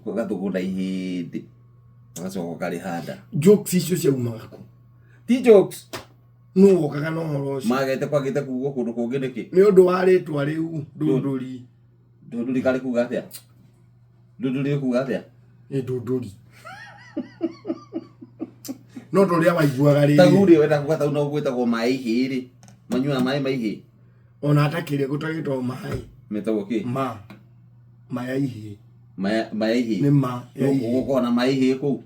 Ũgathũgũna ihĩndĩ ũgacoka ũkarĩhanda. Jokes icio ciaumaga kũ? Ti jokes. Nũ wokaga na ũhoro ũcio? Magete kwagĩte kugwo kũndũ kũngĩ nĩkĩ? Nĩ ũndũ wa rĩtwa rĩu ndũndũri. Ndũndũri karĩ kuga atĩa? Ndũndũri nĩ kuga atĩa? Nĩ ndũndũri. No ta ũrĩa waiguaga rĩrĩ. Tagu rĩ wenda kuga tau no gwĩtagwo maĩ ihĩĩ rĩ. Manyuaga maĩ ma ihĩĩ. Ona atakĩrĩ gũtagĩtwo maĩ. Metagwo kĩ? Ma. Maya ihĩĩ. Maya ihĩĩ. Nĩ ma ya ihĩĩ. Gũkorwo na maĩ ihĩĩ kũu.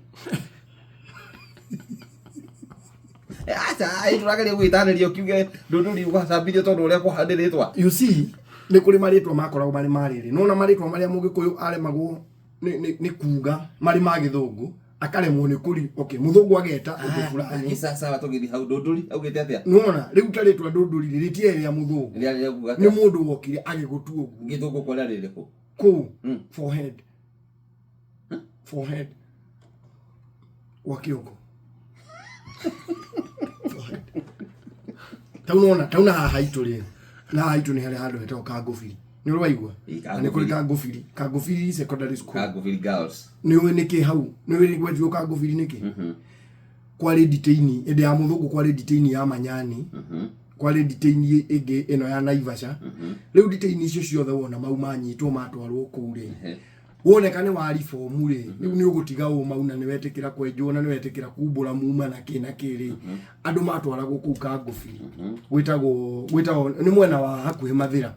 Aca, ĩ tũrageria gwĩtanĩria ũkiuge ndũndũri ũgacambithio tondũ ũrĩa kũhandĩrĩtwa. You see, nĩ kũrĩ marĩtwa makoragwo marĩ ma rĩrĩ. Nĩwona marĩtwa marĩa mũgĩkũyũ aremagwo nĩ kuga marĩ ma gĩthũngũ, akaremwo nĩ kũri okay, mũthũngũ ageta ũndũ fulani. Sawa, tũgĩthiĩ hau ndũndũri augĩte atĩa? Nĩwona rĩu ta rĩtwa ndũndũri rĩ rĩtiarĩ rĩa mũthũngũ. Rĩarĩ rĩa kuga Nĩ atĩa? mũndũ wokire agĩgũtua ũguo. Gĩthũngũ kwa rĩarĩ rĩrĩkũ? Kũu forehead. Forehead. Wa kĩongo. Forehead. Tau nona, tau na haha haitũ rĩ. Na haha haitũ nĩ harĩ handũ hetagwo Kangũbiri. Nĩ ũrĩ waigua? Ĩ, Na nĩ kũrĩ Kangũbiri. Kangũbiri. Kangũbiri Secondary School. Kangũbiri Girls. Nĩ ũĩ nĩkĩ hau? Nĩ ũĩ gwetirwo Kangũbiri nĩkĩ? Kwarĩ nditĩini, hĩndĩ ya mũthũngũ kwarĩ nditĩini ya Manyani. Kwarĩ nditĩini ĩngĩ ĩno ya Naivasha. Rĩu nditĩini icio ciothe wona mau manyitwo matwarwo kũu rĩ. Woneka nĩ wa reform rĩ, rĩu nĩ ũgũtiga ũmau na nĩ wetĩkĩra kwenjwo na nĩ wetĩkĩra kumbũra muma na kĩ na kĩ rĩ. Andũ matwaragwo kũu Kangũbiri. Gwĩtagwo gwĩtagwo nĩ mwena wa hakuhĩ Mathĩra.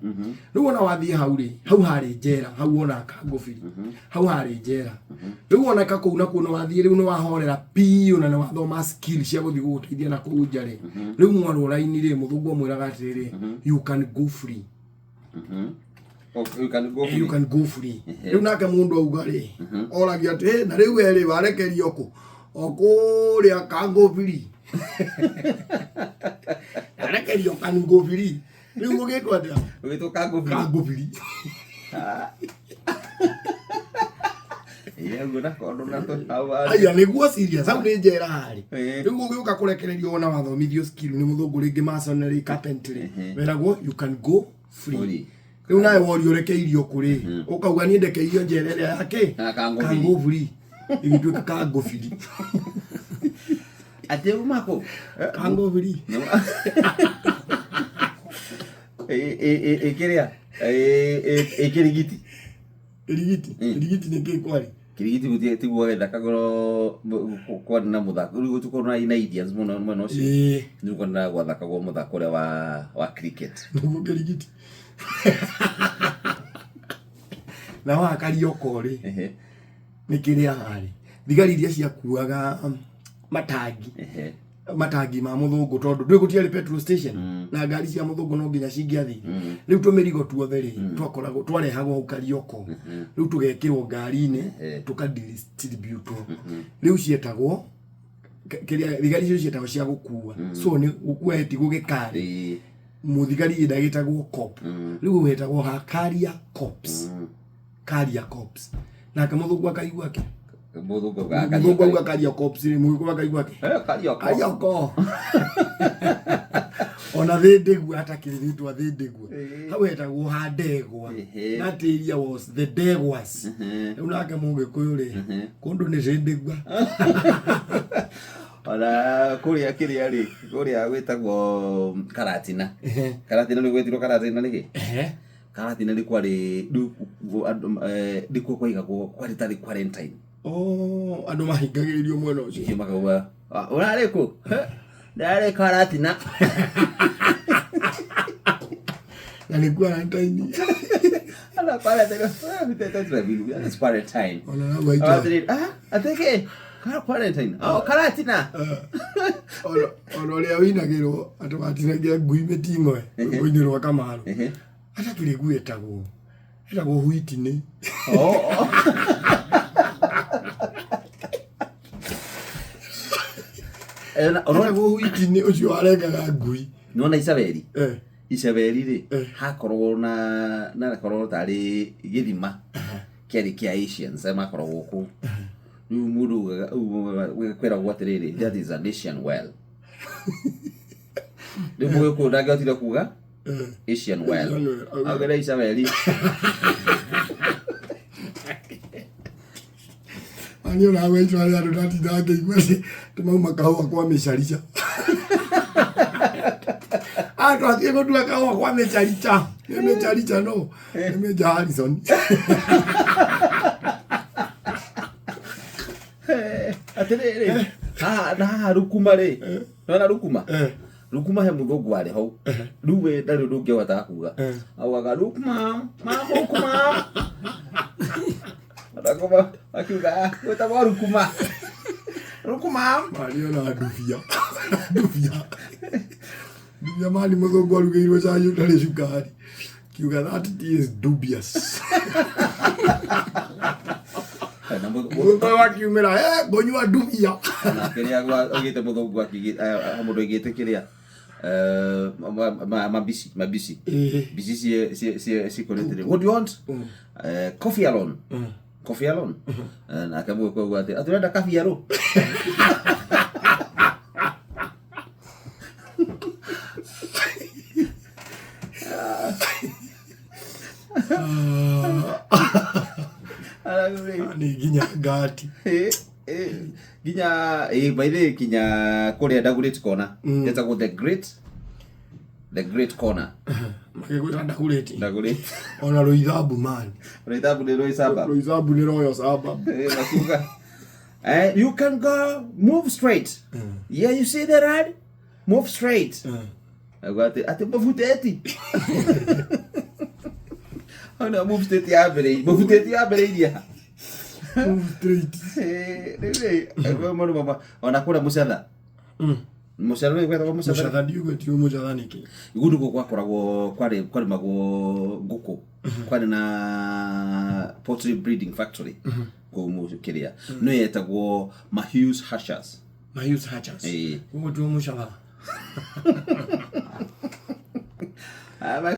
Rĩu wona wathiĩ hau rĩ, hau harĩ njera, hau wona Kangũbiri. Hau harĩ njera. Rĩu woneka kũu nakuo nĩ wathiĩ rĩu nĩ wahorera biũ na nĩ wathoma skill cia gũthiĩ gũgũteithia na kũu nja rĩ. Rĩu mwarwo raini rĩ, mũthũngũ amwĩraga atĩrĩrĩ, you can go free. Okay, you can go You free. can go free. Rĩu nake mũndũ auga rĩ, oragia atĩ "Ĩ, na rĩu we rĩ warekerio kũ? O kũrĩa Kangũbiri. Arekerio Kangũbiri. Rĩu gũgĩtwo atĩa? Ũgĩtwo Kangũbiri. Kangũbiri. Ĩ, ũguo na kondũ na tũ- hau harĩ. Aya nĩguo serious, hau nĩ njera harĩ. Ĩ. Rĩu ũgĩũka kũrekererio wona wathomithio skill nĩ mũthũngũ rĩngĩ masonry carpentry. Weragwo you can go free. Free. Rĩu nawe worio ũrekeirio kũ rĩ, ũkauga niĩ ndekeirio njera ĩrĩa ya kĩ? Ya Kangũbiri. Kangũbiri. Ĩgĩtuĩka Kangũbiri. Atĩ uma kũ? Kangũbiri. Ĩ- ĩ- ĩ- ĩ kĩrĩa? Ĩ- ĩ- ĩ kĩrigiti. Rigiti. Rigiti nĩ kĩ kwarĩ? Kĩrigiti gũtirĩ tiguo gĩthakagwo kwarĩ na mũthako rĩu gũtikorwo na na Indians mũno mwena ũcio. Ĩĩ. Nĩ kuona gwathakagwo mũthako ũrĩa wa cricket. Nĩguo kĩrigiti. Na wa Karioko rĩ, nĩ kĩrĩa harĩ. Thigari iria ciakuaga matangi. Matangi ma mũthũngũ tondũ ndũĩ gũtiarĩ petrol station na ngari cia mũthũngũ no nginya cingĩathire. Rĩu tũmĩrigo tuothe rĩ, twakoragwo twarehagwo hau Karioko. Rĩu tũgekĩrwo ngari-inĩ tũkadistributwo. Rĩu cietagwo kĩrĩa thigari icio cietagwo cia gũkua. So nĩ gũkua ĩti gũgĩkari. Mũthigari ĩndagĩtagwo cop. Rĩu wetagwo ha carrier cops. Carrier cops. Nake mũthũngũ akaigua kĩ? Mũthũngũ auga Mũthũngũ auga carrier cops rĩ, mũgĩkũyũ akaigua kĩ? Karioko. Karioko. Ona thĩndĩgua atakĩrĩ rĩtwa thĩndĩgua. Hau hetagwo ha ndegwa. That area was the ndegwas. Rĩu nake mũgĩkũyũ rĩ, kũndũ nĩ thĩndĩgua. Ona kũrĩa kĩrĩa rĩ, kũrĩa gwĩtagwo Karatina. Karatina nĩ gwĩtirwo Karatina nĩkĩ? Karatina nĩ kwarĩ rĩu andũ nĩkuo kwaigagwo kwarĩ tarĩ quarantine. Oh, andũ mahingagĩrĩrio mwena ũcio. Hihi makauga, "Ah, ũrarĩ kũ? Ndarĩ Karatina." Na nĩ quarantine. Ana quarantine. That's quarantine. Ona na gwaita. Ah, atĩkĩ? Quarantine. Oh, Karatina. Ona ũrĩa wĩinagĩrwo atĩ watinagia ngui mĩting'oe rwĩmbo-inĩ rwa Kamaru. Atakĩrĩ ngui ĩtagwo. Ĩtagwo Whitney. Oh. Ĩtagwo Whitney ũcio warengaga ngui. Nĩwona Isabeli? Isabeli rĩ, hakoragwo na hakoragwo tarĩ gĩthima kĩarĩ kĩa Asians arĩa makoragwo kũu. Rĩu mũndũ augaga kwĩragwo atĩrĩrĩ, that is an Asian well. Rĩu mũgĩkũyũ ndangĩhotire kuga Asian well. Augire Isabeli. Ani ona we itwa rĩa andũ ndatindaga ngĩigua atĩ tũmauma kahũa kwa mĩcarica. Ah, twathiĩ gũtua kahũa kwa mĩcarica. Nĩ mĩcarica no. Nĩ mĩnja Harrison. Atĩrĩrĩ, haha na haha Rukuma rĩ, nona Rukuma? Eh. Rukuma he mũthũngũ warĩ hau. Rĩu we ndarĩ ũndũ ũngĩ ahotaga kuga. Augaga Rukuma, ma Rukuma. Andũ akiuga "Ah, gwĩtagwo Rukuma. Rukuma. Mani ona ndubia. Ndubia. Ndubia mani mũthũngũ arugĩirwo cai ũtarĩ cukari. Kiuga that tea is dubious. Na mũthũngũ Mũthũngũ ũyũ akiumĩra, eh, ngũnyua ndubia. Na kĩrĩa augĩte mũthũngũ mũndũ aigĩte kĩrĩa mabici mabici bici cikorete rĩ, what do you want? Coffee alone, coffee alone. Nake mũgĩkũyũ auga atĩ atĩ ũrenda kabiarũ. Nĩ nginya ngati. Nginya by the way, nginya kũrĩa Dagoretti Corner ĩtagwo the great corner. Magĩgwĩta Dagoretti. Dagoretti. Ona Roysambu man. Roysambu nĩ Roysambu. Roysambu nĩ Royal Suburb. Makiuga you can go move straight, yeah, you see the road, move straight. Auga atĩ mũbuteti hau nĩho move straight yambĩrĩirie, mũbuteti yambĩrĩirie ha? Move straight. Rĩu rĩ, mũndũ mama ona kũrĩa Mũcatha. Mũcatha nĩ gwetagwo Mũcatha. Mũcatha ndiugĩtio Mũcatha nĩkĩ? Igũrũ nĩkuo gwakoragwo kwarĩ kwarĩmagwo ngũkũ, kwarĩ na poultry breeding factory kũu kĩrĩa no yetagwo Mathews Hashers. Mathews Hatchers. Ĩĩ. Ũguo tuo Mũcatha. Ah,